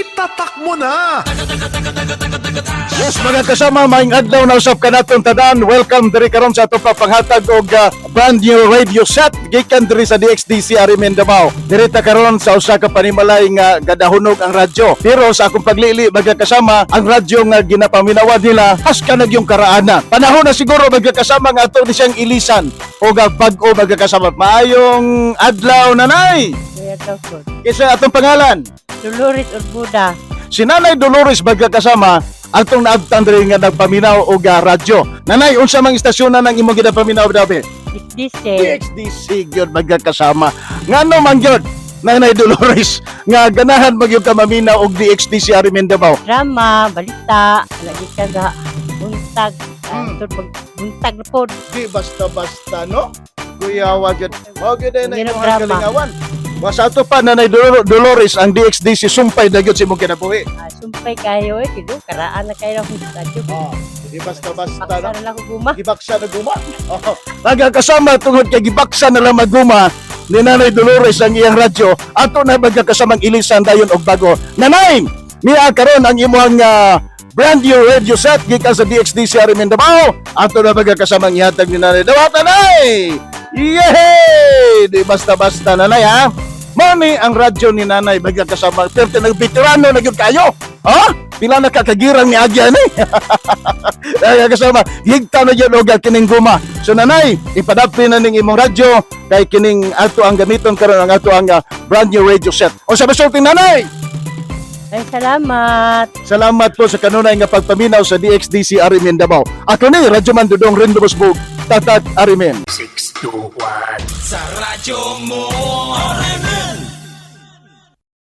Itatak mo na! Yes, mga kasama, maayong adlaw na usab kanatong tanan. Welcome diri karon sa atong pagpanghatag og brand new radio set gikan diri sa DXDC Arimen Davao. Diri ta karon sa usa ka panimalay nga gadahunog ang radyo. Pero sa akong paglili, mga kasama, ang radyo nga ginapaminawan nila haska na gyung karaana. Panahon na siguro, mga kasama, nga ato ni siyang ilisan og bag-o, mga kasama. Maayong adlaw, nanay. Kuya Tokod. Kinsa atong pangalan? Dolores Urbuda. Si Nanay Dolores, mga kasama, atong naabtan diri nga nagpaminaw og radyo. Nanay, unsa mang istasyonan ang imong ginapaminaw dabi? DXDC. DXDC gyud, mga kasama. Ngano man gyud, Nanay Dolores, nga ganahan man gyud ka maminaw og DXDC ari Mindanao? Drama, balita, lagi ka ga buntag. Pag buntag na po. Di basta-basta, no? Kuya, gyud. Mao gyud na Hindi na imong drama. kalingawan. Basta ato pa, Nanay Dolores, ang DXDC sumpay na gyud sa imong kinabuhi. Ah, sumpay kayo eh. Kilo, karaan na kayo ng radyo. Oh, di basta-basta, Paksa no? na lang ko guma. Gibaksa na guma. Oh. Mga kasama, tungod kay gibaksa na lang maguma ni Nanay Dolores ang iyang radyo, ato na magkakasamang ilisan dayon og bago. Nanay, niya karon ang imong brand new radio set gikan sa DXDC Ari Mindanao. Ato na magkakasamang ihatag ni Nanay. Dawata, Nanay! Yay! Di basta-basta, Nanay, ha? Mao ni ang radyo ni Nanay, magkakasama. Pero nag veterano na gyud kayo. Ha? Pila na kakagirang ni Agya ni? Ay, kasama, higta na gyud og kining guma. So nanay, ipadapin na ning imong radyo kay kining ato ang gamiton karon, ang ato ang brand new radio set. O sa masulti, nanay? Ay, salamat. Salamat po sa kanunay nga pagpaminaw sa DXDC Arimen Davao. Ako ni Radyo Man Dudong Rendo Busbog, Tatak Arimen. 6, 2, 1. Sa radyo mo.